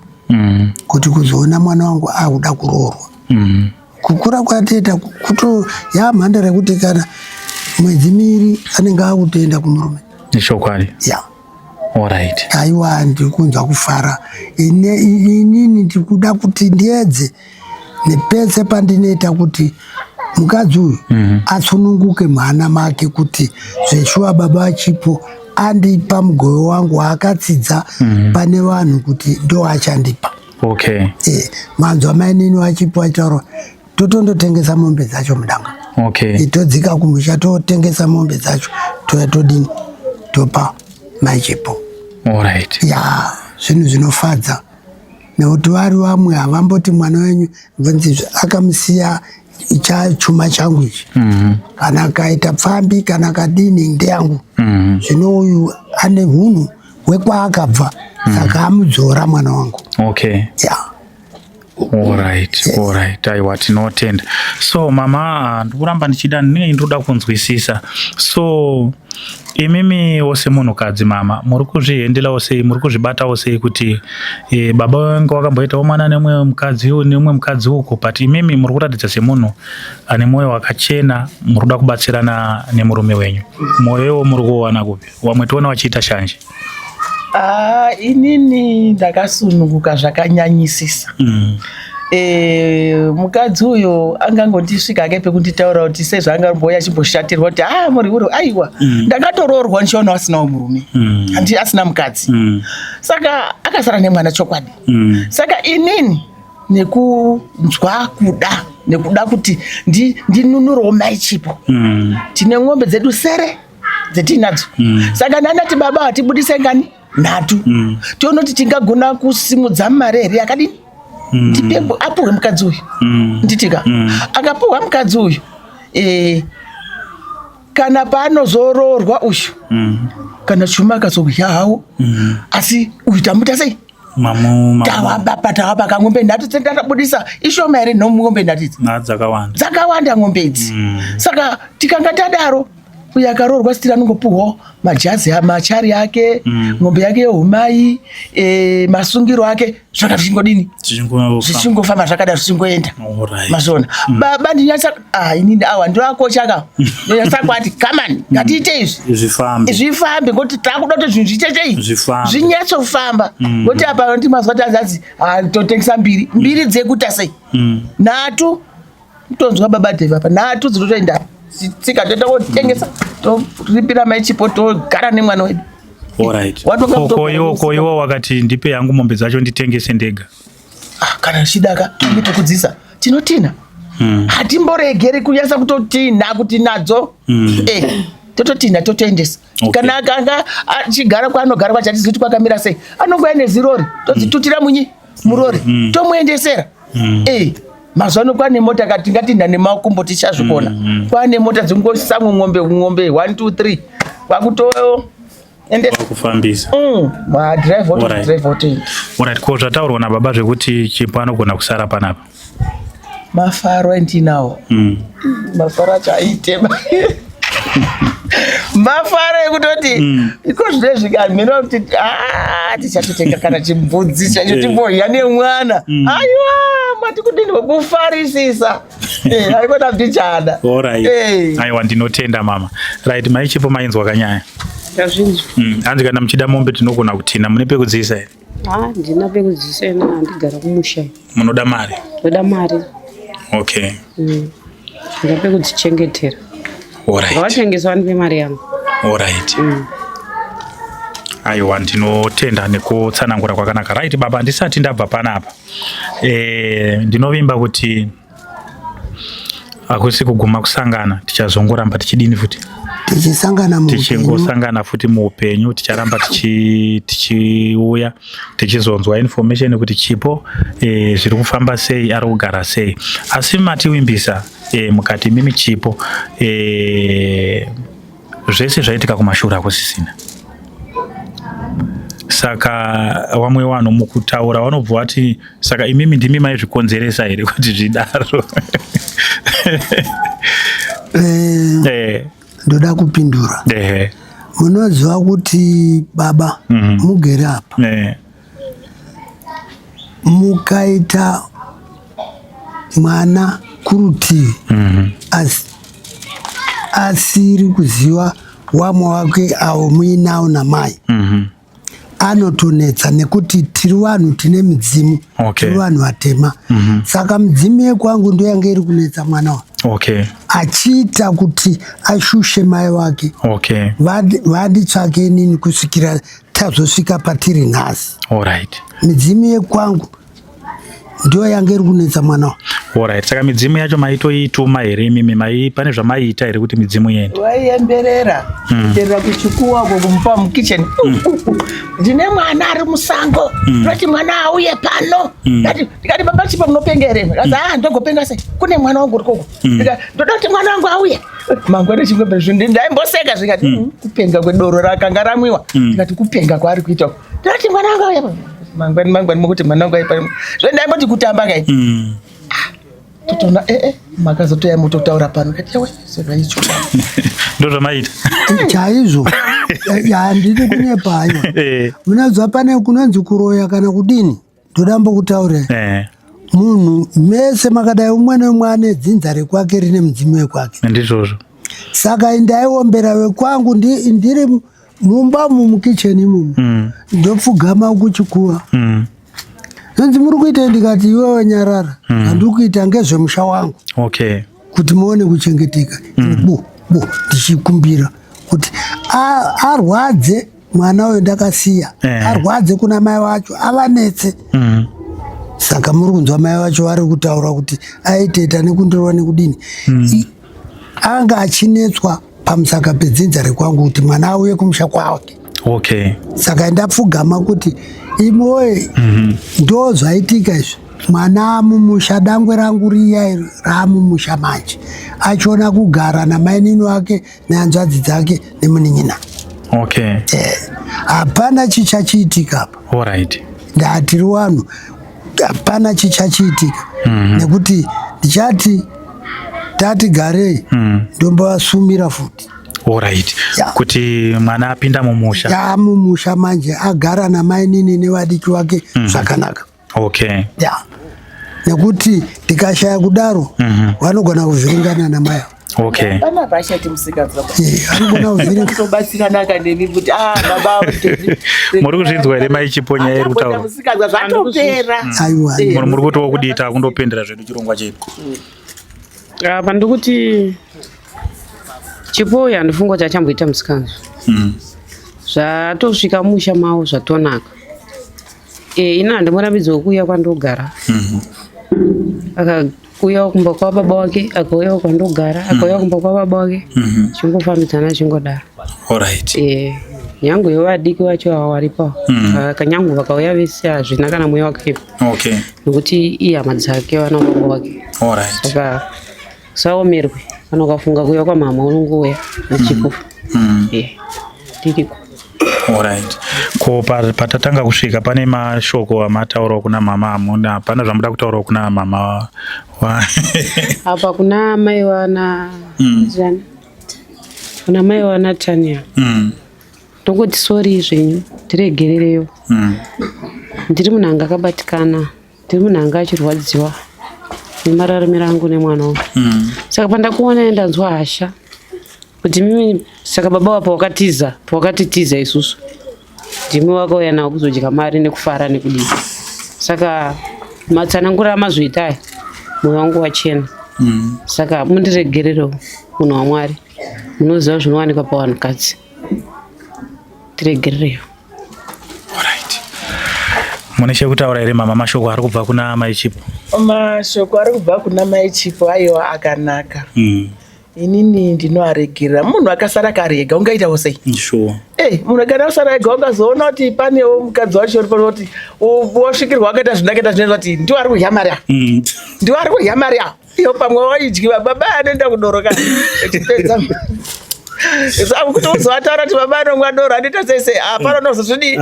kuti kuzoona mwana wangu akuda kuroorwa. Kukura kwatoita kuto yamhandara yekuti kana mwedzi miiri anenge akutoenda kumurume. Ichokwadi. Ya. Alright. Aiwa ndiri kunzwa kufara. Inini ndiri kuda kuti ndiedze nepese pandinoita kuti mukadzi uyu asununguke mwana make kuti zveshuwa baba Chipo andipa mugove wangu waakatsidza pane vanhu kuti ndo achandipa. Okay. Manzwa mainini waChipo achitaura totondotengesa mombe dzacho mudanga. Okay. Todzika kumusha totengesa mombe dzacho toya todini topa mai Chipo. Alright. Ya, zvinhu zvinofadza nekuti vari vamwe havamboti mwana wenyu bvunzi akamusiya chuma changu ichi. Kana akaita pfambi kana kadini ndeyangu. Zvino uyu ane hunhu hwekwaakabva saka amudzora mwana wangu. Okay. Yeah. Alright, alright. Aiwa tinotenda. So mama ndikuramba ndichida ndinenge ndinoda kunzwisisa. So imimi wose munhukadzi mama muri kuzvihendelawo sei muri kuzvibatawo sei kuti baba vangu vakamboitawo mwana nemumwe mukadzi nemumwe mukadzi uko but imimi muri kuratidza semunhu ane mwoyo wakachena muri kuda kubatsirana nemurume wenyu. Mwoyo iwo muri kuwana kupi? Wamwe tiona wachiita shanje. Inini ndakasununguka zvakanyanyisisa. E, mukadzi uyo angangondisvika ake pekunditaura kuti sezvaangambouya achimboshatirwa kuti ah muri uri aiwa mm. ndakatoroorwa ndichiona asinawo murume mm. handi asina mukadzi mm. saka akasara nemwana chokwadi mm. saka inini nekunzwa kuda nekuda kuti ndinunurewo mai chipo mm. tine ng'ombe dzedu sere dzetiinadzo mm. saka ndandati baba hatibudise ngani nhatu mm. tione kuti tingagona kusimudza mari here yakadini mm. ndipe apuhwe mukadzi uyu mm. nditika mm. akapuhwa mukadzi uyu e, kana paanozoroorwa uyu mm. kana chuma akazodya hawo mm. asi uyu tamuita sei tawabapa tawabaka ng'ombe nhatu dzendatabudisa ishoma here nhomng'ombe nhatu idzi dzakawanda dzakawanda ng'ombe idzi mm. saka tikanga tadaro uyo akaroorwa sitiri anongopuhwawo majazi machari ake mm. ng'ombe yake yehumai e, masungiro ake zvaka zvichingodini zvichingofamba zvakada zvichingoenda mazviona mm. baba ndinyatsa ah, inini awa ndoakochaka ndonyatsa kwati kamani mm. ngatiite izvi zvifambe ngokuti takuda kuti zvinhu zviitechei zvinyatsofamba mm. ngokuti apa ndi mazuva tazadzi ah, totengesa mbiri mbiri dzekuta sei nhatu tonzwa baba Dave apa nhatu dzinotoenda tsika toenda kotengesa toripira mai chipo togara nemwana wedu. Alright. Ko iwo wakati ndipe yangu mombe dzacho nditengese ndega. Ah, kana ndichidaka nditokudzisa tinotina. Hmm. Hatimboregeri kunyasa kutotina kuti nadzo. Hmm. Eh, tototina totoendesa. Okay. Kana akanga achigara kwaanogara kwacho hatizivi kuti kwakamira sei. Anongouya nezirori todzitutira hmm. munyi murori hmm. tomuendesera. Mm. Eh, mazuva ano kwane mota ka tingatinda nemakumbo tichazvikona. Mm, mm. Kwane mota dzingosamwe ng'ombe ng'ombe 1 2 3 kwakuto ende kufambisa. Mm, ma drive auto drive auto. Alright, ko zvataurwa na baba zvekuti Chipo anogona kusara panapa. Mafaro andinawo. Mm. Mafaro acho aitema. mafaro ekutoti mm. iko zvinezvi kamhino kuti ah, tichatotenga kana chimbudzi chacho eh. timbohya nemwana mm. aiwa mati kudini wekufarisisa eh, aikona mbichana eh. aiwa ndinotenda mama right mai chipo mainzwa kanyaya mm, hanzi kana muchida mombe tinogona kutina mune pekudziisa here Ah, ndina pekudziisa ina handigara kumusha. Munoda mari? Ndoda mari. Okay. Mm. Ndoda pekudzichengetera. Alright. Ngavachengesa vandipe mari yangu. Alright. Mm. Aiwa ndinotenda nekutsanangura kwakanaka. Right baba ndisati ndabva panapa. Eh, ndinovimba kuti hakusi kuguma kusangana tichazongoramba tichidini futi tichisangana tichingosangana futi muupenyu ticharamba tichiuya tichizonzwa information kuti chipo e, zviri kufamba sei ari kugara sei asi matiwimbisa e, mukati mimi chipo e, zvese zvaitika kumashure hakusisina saka vamwe vanhu mukutaura vanobva vati saka imimi ndimi maizvikonzeresa here kuti zvidaro eh, eh. ndoda kupindura eh. munoziva kuti baba mm -hmm. mugere apa eh. Mukaita mwana kurutivi mm -hmm. as, asiri kuziva wamwe wake awo muinawo namai mm -hmm. anotonetsa nekuti tiri vanhu tine midzimu okay. tiri vanhu vatema mm -hmm. saka midzimu yekwangu ndoyange iri kunetsa mwana wa okay. achiita kuti ashushe mai wake okay. vanditsvake inini kusvikira tazosvika patiri nhasi. Alright. Midzimu yekwangu ndiyo yange iri kunetsa mwana. Alright. Saka midzimu yacho maitoituma here imimi mai pane zvamaiita here kuti midzimu iende? Waiemberera. Mm. Emberera kuchikuwa uko kumupa mukitchen. Mm. Ndine mwana ari musango. Mm. Ndoti mwana auye pano. Mm. Ndati ndikati baba chipo munopenga here? Ndikati ah ndogopenga sei? Kune mwana wangu uri koko. Mm. Ndoda kuti mwana wangu auye. Mangwana chingombe zvinhu ndaimboseka zvikati mm. mm. kupenga kwedoro rakanga ramwiwa. Mm. Ndikati kupenga kwaari kuita. Ndati mwana wangu auye. Mangwani mangwani mokuti mwana wangu aipa. Zve ndaimboti kutamba kai. Mm. Ah, totoona eh eh makazotoya mototaura pano kati yawe sezvaicho. Ndozvamaita. Chaizvo. Handidi kunyepa ayo. Eh. Munoziva pane kunonzi kuroya kana kudini? Ndoda mbokutaurira eh. Munhu mese makadai umwe neumwe ane dzinza rekwake rine mudzimu wekwake. Ndizvozvo. Saka ndaiombera wekwangu ndiri mumba umu mukitchen imomo mm. Ndopfugama kuchikuva mm. Zvinzi muri kuitei ndikati iwewe nyarara hmm. Zvandiri kuita ngezvemusha wangu. Okay. Kuti muone kuchengeteka. Bu bu ndichikumbira kuti arwadze mwana uyo ndakasiya eh. Arwadze kuna mai wacho avanetse. Saka muri kunzwa mai vacho vari kutaura kuti aiteta nekundirova nekudini. Anga achinetswa pamusaka pedzinza rekwangu kuti mwana auye kumusha kwake. Okay. Saka ndapfugama kuti imoye ndo zvaitika izvi mwana amumusha dangwe rangu riya raamumusha manje achiona kugara namainini wake nehanzvadzi dzake nemunin'ina. Okay. Hapana chichachiitika apa. Alright. Ndatiri wanhu hapana chichachiitika. Nekuti ndichati tati garei ndombovasumira futi. Alright. Yeah. Kuti mwana apinda mumusha. Ya mumusha manje agara namainini nevadiki wake zvakanaka. Okay. Ya. Nekuti ndikashaya kudaro vanogona kuvhiringana namai avo. Okay. Pana pashati musikanzwa. Vanogona kuvhiringa. Tobatsiranaka nemi kuti ah baba Muri kuzvinzwa here mai Chipo nyaya iri kutaura? Musikanzwa zvatopera. Aiwa. Muri kutiwo kudii takundopendera zvedu chirongwa chedu. Apa ndikuti Chipo uyu handifunga kuti achamboita musikanzwa. Zvatosvika musha mawo zvatonaka. Ini handimurambidzi kuuya kwandogara. Akauya kumba kwa baba wake, akauya kwandogara, akauya kumba kwa baba wake. Chingofambidzana chingodaro. Alright. Nyangu yevadiki vacho ava varipo. Kanyangu vakauya vese hazvina kana mweya wakaipa. Okay. Nekuti ihama dzake vana baba wake. Alright. Saka usaomerwe kana ukafunga kuuya kwamama unongouya nechikufa. Tiriko. Alright. Ko patatanga kusvika pane mashoko amataurawo kuna mama amuna hapana zvamuda kutaurawo kuna mama wa Apa kuna mai wana kuna mai wana Tania. Ndongoti sorry zvenyu tiregerereyo. Ndiri munhu anga akabatikana, ndiri munhu anga achirwadziwa nemararamiro angu nemwana wangu. Saka pandakuona ndanzwa hasha kuti mimi saka baba wapo wakatiza, wakatitiza isusu. Ndimi wakauya nawo kuzodya mari nekufara nekudii. Saka matsanangura amazoita aya moyo wangu wachena. Saka mundiregererewo munhu waMwari. Munoziva zvinowanikwa pavanhukadzi. Tiregererewo. Alright. Mune chekutaura here mama mashoko ari kubva kuna mai Chipo? Mashoko ari kubva kuna mai Chipo aiwa akanaka. Inini ndinoaregerera. Munhu akasara karega ungaitawo sei? Sure. Munhu akada kusara ega ungazoona kuti panewo mukadzi wacho uri pano kuti wasvikirwa akaita zvinakaita zvinoita kuti ndiwo ari kudya mari apa. Ndiwo ari kudya mari apa. Iyo pamwe waidyiwa baba anoenda kudoro kana echipedza. Kuti uzovataura kuti baba anomwa doro anoita sei sei hapana unozozvidii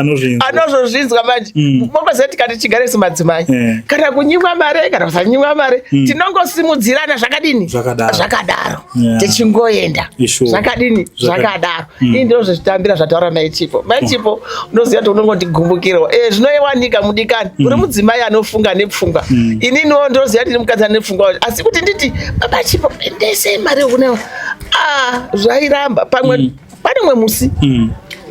anozozvinzwa manje. Mongoziva tikati tigare semadzimai kana kunyimwa mare kana kusanyimwa mare tinongosimudzirana zvakadini zvakadaro tichingoenda zvakadini zvakadaro. Ini ndinozozvitambira zvataura mai Chipo. Mai Chipo unoziva kuti unongondigumbukirawo. Zvinowanika mudikani uri mudzimai anofunga nepfungwa. Ininiwo ndinoziva kuti ndiri mukadzi ane pfungwa, asi kuti nditi baba Chipo endesei mari kune zvairamba. Pamwe pane mumwe musi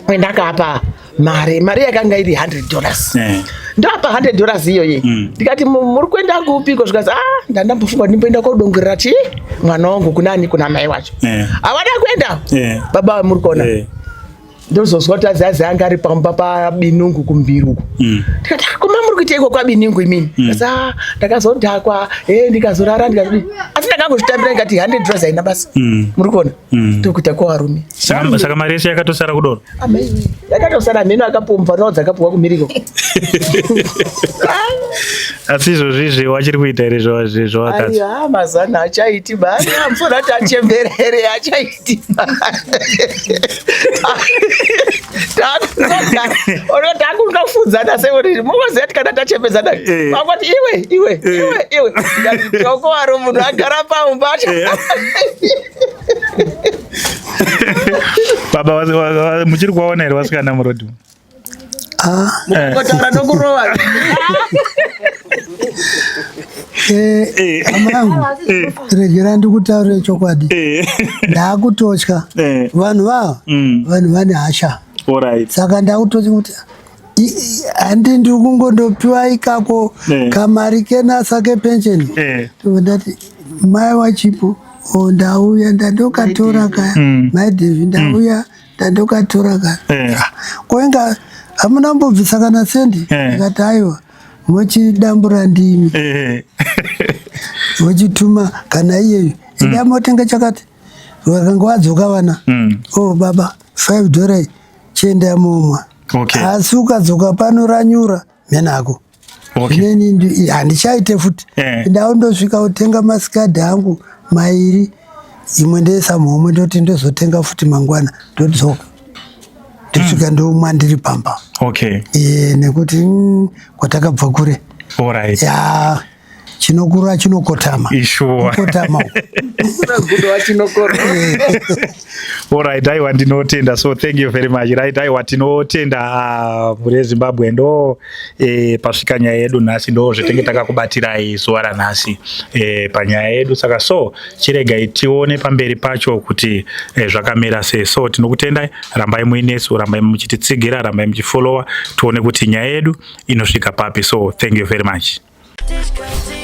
wendakapa mari yakanga iri $100. Ndoapa $100 iyoyi. Ndikati muri kuenda kupiko? Zvikanzi ndandambofunga ndimboenda kodongorera chii mwana wangu kunani kuna mai wacho. Havada kuenda. Baba muri kuona. Ndozozwa kuti azazi anga ari pamba paBinungu kumbiri uko. Ndikati kuma muri kuita iko kwaBinungu imini? Ndikati ndakazodhakwa, ndikazorara ndikazodii. Asi ndakangozvitambira ndikati $100 haina basa. Muri kuona? Ndokuita kwavarume. Saka mari yese yakatosara kudoro? Yakatosara mheno akapomba nawo dzakapuwa kumiriko. Asi izvozvi izvi wachiri kuita here zvawakadzi? Aiwa mazana achaiti bani amfuna kuti achemberere achaiti. Takundofudzana sekuti mungoziva kuti kana tachembedzana vangoti iwe iwe iwe iwe ndikati toko waro munhu agara paumba. Baba muchiri kuvaona here vasikana murodhi? Mukungotaura nokurova. Hama yangu, regera ndikutaurire chokwadi. Ndakutotya. Vanhu vava, vanhu vane hasha. Alright. Saka ndakutotya kuti Handi ndiri kungondopiwa ikako Eh. kamari kenasa kepensheni. Eh. Ndobva ndati mai wachipo, o ndauya ndandokatora kaya. Mai Devi, ndauya ndandokatora kaya. Eh. Koinga hamuna mbobvisa kana sendi. Eh. Ndikati aiwa, mochidambura ndimi. Eh. Vochituma kana iyeyu, enda motenga chakati. Vakanga vadzoka vana. O baba, 5 dollar chienda momwa. Okay. Asi ukadzoka pano ranyura menako. Okay. Zvineni handichaite futi. Eh. Ndau ndosvika kutenga masikadhi angu mairi, imwe ndeisa muhomwe, ndoti ndozotenga futi mangwana, ndodzoka ndosvika ndomwa ndiri pamba. Okay. E, nekuti kwatakabva kure. All right. Ya, chinokura chinokotama. Ishuwa. Kukotama. Alright, aiwa ndinotenda. So thank you very much. Right, aiwa tinotenda mhuri yeZimbabwe ndo pasvika nyaya yedu nhasi, ndo zvetenge takakubatirai zuva ranhasi panyaya yedu. Saka so chiregai tione pamberi pacho kuti zvakamira sei. So tinokutendai, rambai muinesu, rambai muchititsigira, rambai muchifollowa, tione kuti nyaya yedu inosvika papi. So thank you very much. This girl.